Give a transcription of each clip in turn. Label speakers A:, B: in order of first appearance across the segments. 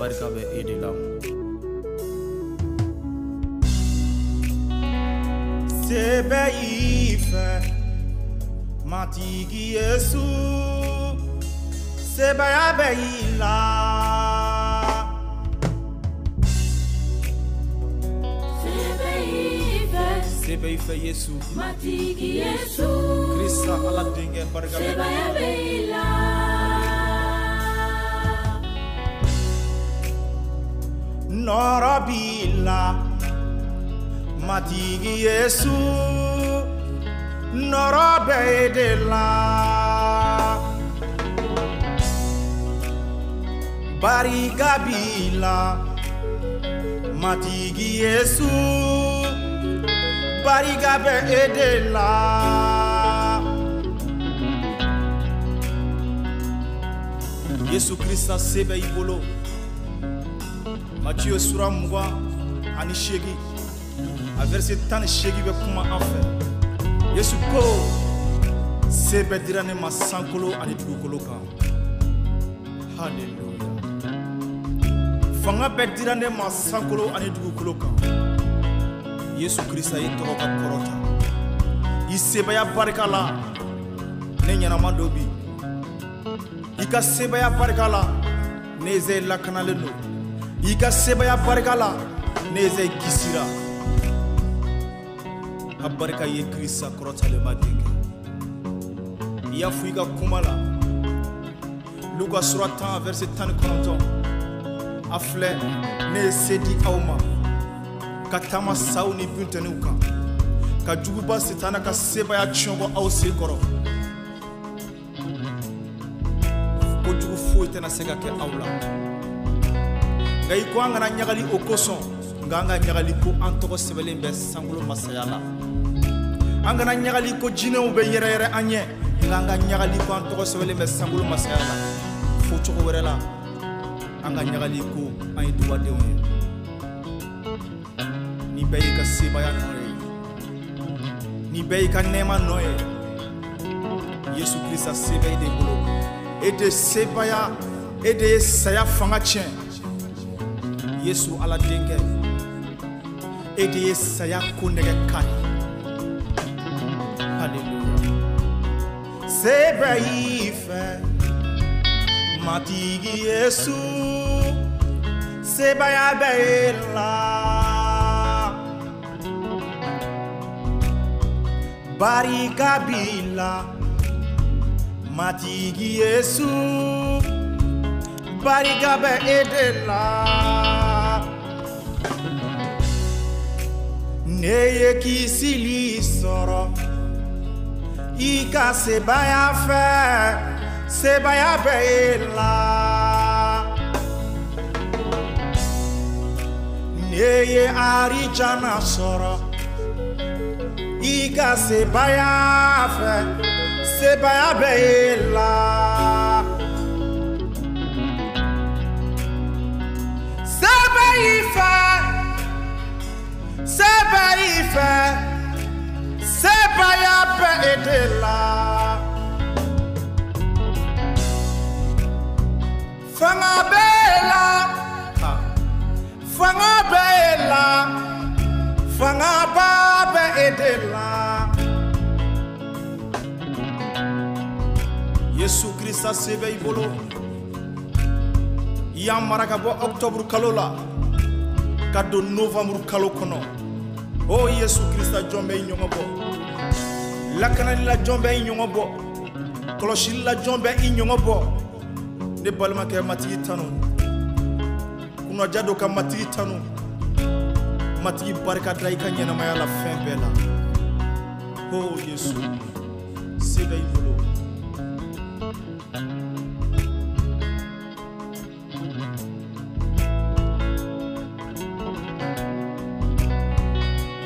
A: Barika bɛ e de la. Se bɛ i fɛ, Matigi Yesu, sebaaya bɛ i la. Se bɛ i fɛ Yesu,
B: Matigi Yesu,
A: Krista Ala denkɛ, barika bɛ
B: sebaaya bɛ i la.
A: Nɔrɔ b'i la, Matigi Yesu, nɔrɔ bɛ e de la. Barika b'i la, Matigi Yesu, barika bɛ e de la. Yesu Krista se bɛ i bolo. Matthieu sura 28, a verset 18 bɛ kuma an fɛ. Yesu ko, se bɛɛ dira ne ma sankolo ani dugukolo kan. Hallelujah. Fanga bɛɛ dira ne ma sankolo ani dugukolo kan. Yesu Krista ye tɔgɔ ka kɔrɔta. I sebaaya barika la, ne ɲɛnama don bi. I ka sebaaya barika la, ne Ezayi lakanalen don. I ka sebaaya barika la, ne Ezayi kisira. A barika ye Krista kɔrɔtalenba denkɛ. I y'a fɔ i ka kuma la, Luka sura 10 verset 19, a filɛ, ne ye se di aw ma ka taama saw ni buntɛniw kan, ka juguba Sitana ka sebaaya tiɲɛ aw sen kɔrɔ. Kojugu foyi tɛna se ka kɛ aw la. Nka i ko an kana ɲagali o kosɔn, nka an ka ɲagali ko an tɔgɔ sɛbɛnlen bɛ sankolo masaya la. An kana ɲagali ko jinɛw bɛ yɛrɛyɛrɛ an ɲɛ, nka an ka ɲagali ko an tɔgɔ sɛbɛnlen bɛ sankolo masaya la. Fo cogo wɛrɛ la, an ka ɲagali ko an ye dubadenw ye. Ni bɛɛ y'i ka sebaaya nɔ ye, ni bɛɛ y'i ka nɛɛma nɔ ye, Yesu Krista se bɛ e de bolo. E de sebaaya, e de ye saya fanga tiɲɛ. Yesu Ala denkɛ, e de ye saya ko nɛgɛ kari. Hallelujah. Se bɛ i fɛ, Matigi Yesu, sebaaya bɛ e la. Barika b'i la, Matigi Yesu, barika bɛ e de la. Ne ye kisili sɔrɔ i ka sebaaya fɛ, sebaaya bɛ e la. Ne ye arijana sɔrɔ i ka sebaaya fɛ, sebaaya bɛ e la. Se bɛ i fɛ, se bɛ i fɛ, sebaaya bɛ e de la. Fanga bɛ e la, fanga bɛ e la, fangaba bɛ e de la. Yesu Krista se bɛ i bolo. I y'an mara ka bɔ octobre kalo la ka don novembre kalo kɔnɔ. O Yesu Krista, jɔn bɛ i ɲɔgɔn bɔ? Lakanali la jɔn bɛ i ɲɔgɔn bɔ? Kɔlɔsili la jɔn bɛ i ɲɔgɔn bɔ? Ne balimakɛ, Matigi tanu. Kunnaja don ka Matigi tanu. Matigi barika da i ka ɲɛnamaya la fɛn bɛɛ la. O Yesu, se bɛ i bolo.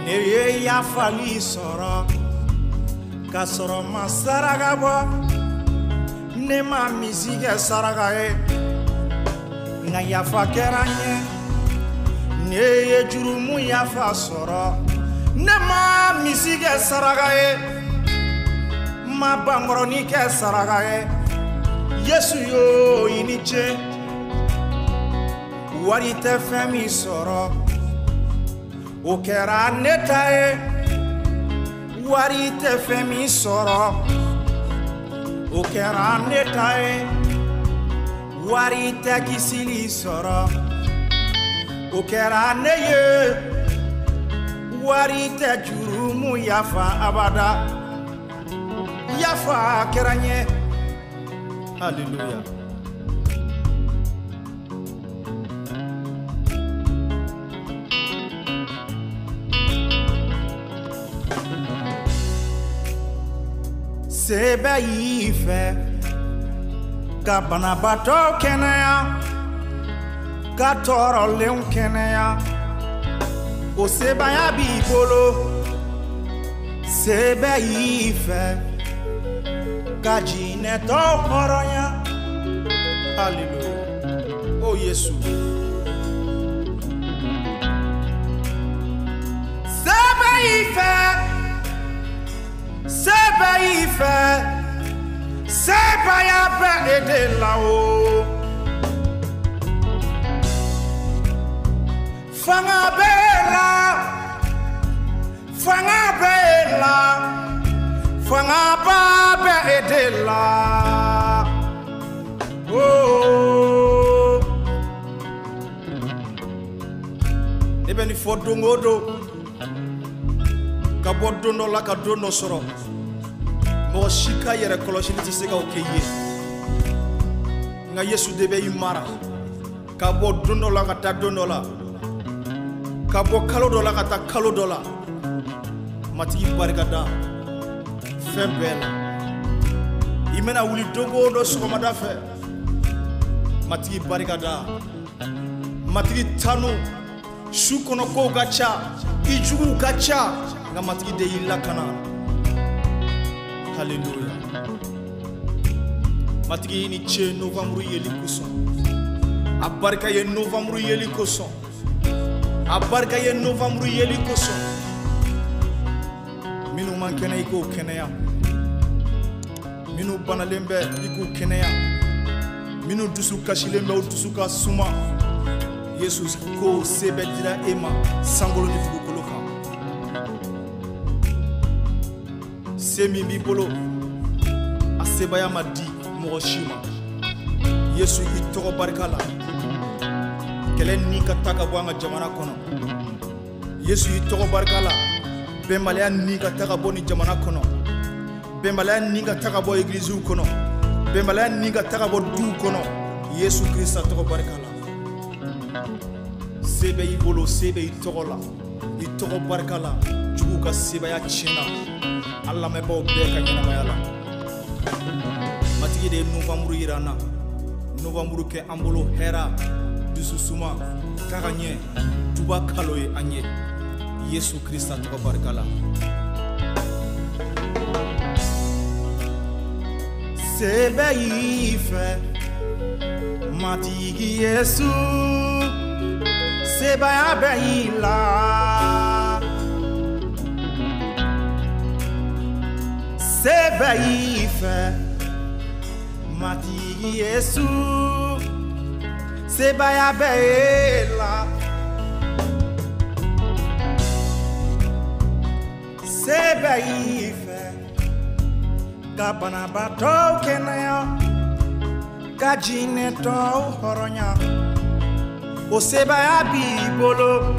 A: Ne ye yafali sɔrɔ k'a sɔrɔ ma saraka bɔ. Ne ma misi kɛ saraka ye, nka yafa kɛra n ye. Ne ye jurumu yafa sɔrɔ, ne ma misi kɛ saraka ye, ma bankɔrɔni kɛ saraka ye. Yesu yo, i ni ce. Wari tɛ fɛn min sɔrɔ, o kɛra ne ta ye. Wari tɛ fɛn min sɔrɔ, o kɛra ne ta ye. Wari tɛ kisili sɔrɔ, o kɛra ne ye. Wari tɛ jurumu yafa abada, yafa kɛra n ye. Hallelujah. Se bɛ y'i fɛ ka banabaatɔ kɛnɛya, ka tɔɔrɔlenw kɛnɛya, o sebaaya b'i bolo. Se bɛ y'i fɛ ka jinɛtɔw hɔrɔnya. Hallelujah. O Yesu. Se bɛ y'i fɛ, se bɛ y'i fɛ, sebaaya bɛ e de la o. Fanga bɛ e la, fanga bɛ e la, fangaba bɛ e de la. Oh. Ne bɛ nin fɔ don o don, ka bɔ don dɔ la ka don dɔ sɔrɔ. Mɔgɔ si ka yɛrɛ kɔlɔsili tɛ se ka o kɛ i ye. Nka Yesu de bɛ i mara ka bɔ don dɔ la ka taa don dɔ la, ka bɔ kalo dɔ la ka taa kalo dɔ la. Matigi barika da fɛn bɛɛ la. I mana wuli don o don sɔgɔmada fɛ, Matigi barika da, Matigi tanu. Su kɔnɔ kow ka ca, i juguw ka ca, nka Matigi de y'i lakana. Hallelujah. Matigi y'i ni ce novembre yeli kosɔn. A barika ye novembre yeli kosɔn. A barika ye novembre yeli kosɔn. Minnu man kɛnɛ, i k'o kɛnɛya. Minnu banalen bɛ, i k'u kɛnɛya. Minnu dusu kasilen bɛ, u dusu ka suma. Yesu ko se bɛ dira e ma sankolo ni dugukolo kan. Se min b'i bolo, a sebaaya ma di mɔgɔ si ma. Yesu, i tɔgɔ barika la, kɛlɛ ni ka taa ka bɔ an ka jamana kɔnɔ. Yesu, i tɔgɔ barika la, bɛnbaliya ni ka taa ka bɔ nin jamana kɔnɔ. Bɛnbaliya ni ka taa ka bɔ egiliziw kɔnɔ. Bɛnbaliya ni ka taa ka bɔ duw kɔnɔ. Yesu Kirista tɔgɔ barika la. Se bɛ i bolo, se bɛ i tɔgɔ la. I tɔgɔ barika la, juguw ka sebaaya tiɲɛna an lamɛnbaaw bɛɛ ka ɲɛnamaya la. Matigi de ye novembre yira an na. Novembre kɛ an bolo hɛra, dususuma, k'a ka ɲɛ, duba kalo ye an ye. Yesu Kirista tɔgɔ barika la. Se bɛ y'i fɛ, Matigi Yesu, sebaaya bɛ i la. Se bɛ i fɛ, Matigi Yesu, sebaaya bɛ e la. Se bɛ i fɛ ka banabaatɔw kɛnɛya, ka jinɛtɔw hɔrɔnya, o sebaaya b'i bolo.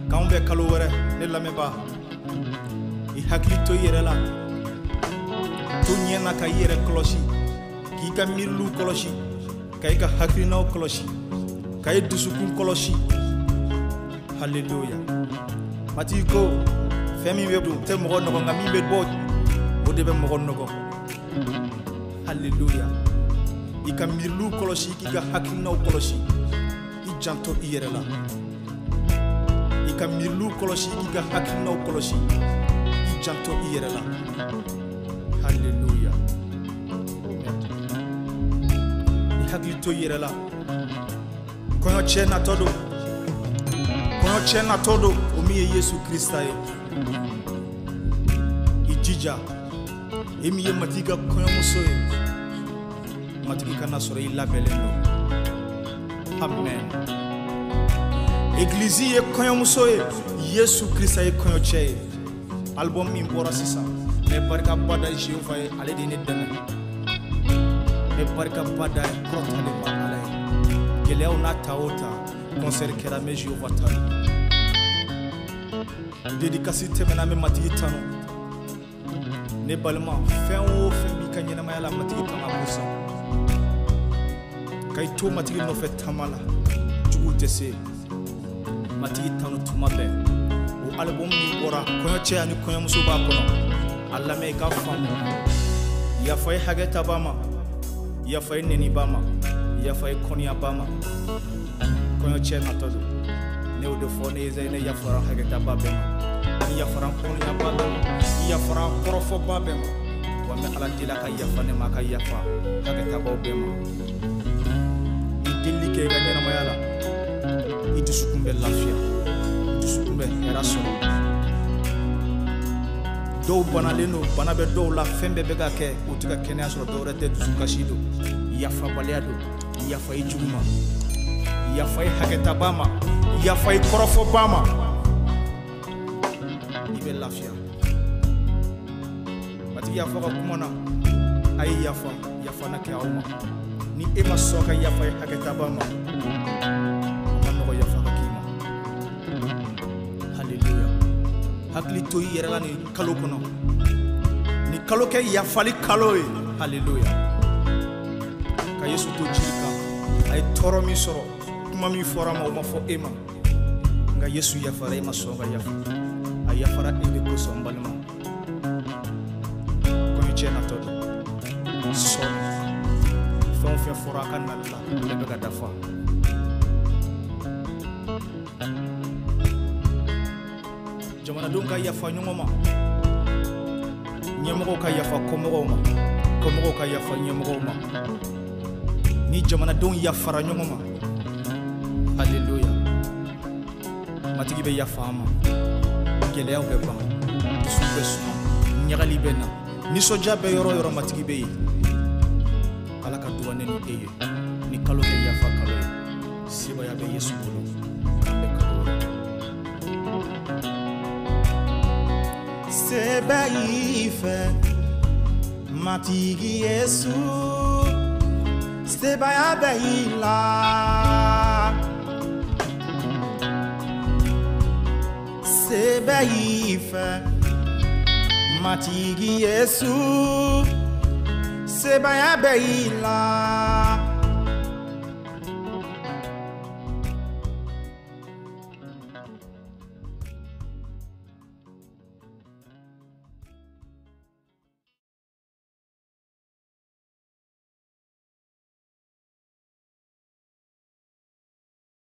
A: K'anw bɛ kalo wɛrɛ, ne lamɛnbaa, i hakili to i yɛrɛ la, to ɲɛ na ka i yɛrɛ kɔlɔsi, k'i ka miiriliw kɔlɔsi, ka i ka hakilinaw kɔlɔsi, ka i dusukun kɔlɔsi. Hallelujah. Matigi ko fɛn min bɛ don tɛ mɔgɔ nɔgɔ, nka min bɛ bɔ o de bɛ mɔgɔ nɔgɔ. Hallelujah. I ka miiriliw kɔlɔsi, k'i ka hakilinaw kɔlɔsi, i janto i yɛrɛ la. I ka miiriliw kɔlɔsi, k'i ka hakilinaw kɔlɔsi, i janto i yɛrɛ la. Hallelujah. I hakili to i yɛrɛ la. Kɔɲɔcɛ natɔ don, kɔɲɔcɛ natɔ don, o min ye Yesu Kirista ye. I jija, e min ye Matigi ka kɔɲɔmuso ye. Matigi kana sɔrɔ i labɛnlen don. Amen. Egilizi ye kɔɲɔmuso ye, Yesu Krista ye kɔɲɔcɛ ye. Album min bɔra sisan, n bɛ barikaba da Jehova ye, ale de ye ne dɛmɛ. N bɛ barikaba da kɔrɔtalen ba Ala ye. Gɛlɛyaw n'a ta o ta, concert kɛra, n bɛ Jehova tanu. Dédicace tɛmɛna, n bɛ Matigi tanu. Ne balima, fɛn o fɛn b'i ka ɲɛnamaya la, Matigi tanu a kosɔn. Ka i to Matigi nɔfɛ taama la, juguw tɛ se. Matigi tanu tuma bɛɛ. O album min bɔra, kɔɲɔcɛ ani kɔɲɔmuso b'a kɔnɔ. A lamɛn i k'a faamu. Yafa i hakɛ tabaa ma, yafa i nɛnibaa ma, yafa i kɔniyabaa ma. Kɔɲɔcɛ natɔ don. Ne y'o de fɔ, ne Ezayi, ne yafara hakɛtabaa bɛɛ ma, ne yafara kɔniyabaa bɛɛ ma, ne yafara kɔrɔfɔbaa bɛɛ ma. Wa n bɛ Ala deli a ka yafa ne ma, a ka yafa hakɛtabaaw bɛɛ ma. I delili kɛ i ka ɲɛnamaya la, i dusukun bɛ lafiya, i dusukun bɛ hɛrɛ sɔrɔ. Dɔw banalen don, bana bɛ dɔw la, fɛn bɛɛ bɛ ka kɛ, u tɛ ka kɛnɛya sɔrɔ, dɔwɛrɛ tɛ, dusukasi don, yafabaliya don. Yafa i jugu ma, yafa i hakɛtabaa ma, yafa i kɔrɔfɔbaa ma, i bɛ lafiya. Matigi y'a fɔ ka kuma na, a ye yafa, yafa na kɛ aw ma. Ni e ma sɔn ka yafa i hakɛtabaa ma, a ma nɔgɔ yafa ka k'i ma. Haleluya. Hakili to i yɛrɛ la nin kalo kɔnɔ. Nin kalo kɛ yafali kalo ye. Haleluya. Ka Yesu to jiri kan, a ye tɔɔrɔ min sɔrɔ, kuma min fɔra a ma, o ma fɔ e ma. Nka Yesu yafara, e ma sɔn ka yafa. A yafara e de kosɔn, n balima. Kɔɲɔcɛ natɔ don. Sɔɔni fɛn o fɛn fɔra a ka nali la, o bɛɛ bɛ ka dafa. Jamanadenw ka yafa ɲɔgɔn ma, ɲɛmɔgɔw ka yafa kɔmɔgɔw ma, kɔmɔgɔw ka yafa ɲɛmɔgɔw ma. Ni jamanadenw yafara ɲɔgɔn ma, haleluya, Matigi bɛ yafa an ma. Gɛlɛyaw bɛ ban, dusu bɛ suma, ɲagali bɛ na, nisɔndiya bɛ yɔrɔ o yɔrɔ, Matigi bɛ yen. Ala ka duba ne ni e ye. Ni kalo kɛ yafa kalo ye. Sebaya bɛ Yesu bolo. K'an bɛ kalo wɛrɛ.
C: Se bɛ i fɛ, Matigi Yesu, sebaya bɛ i la. Se bɛ i fɛ, Matigi Yesu, sebaya bɛ i la.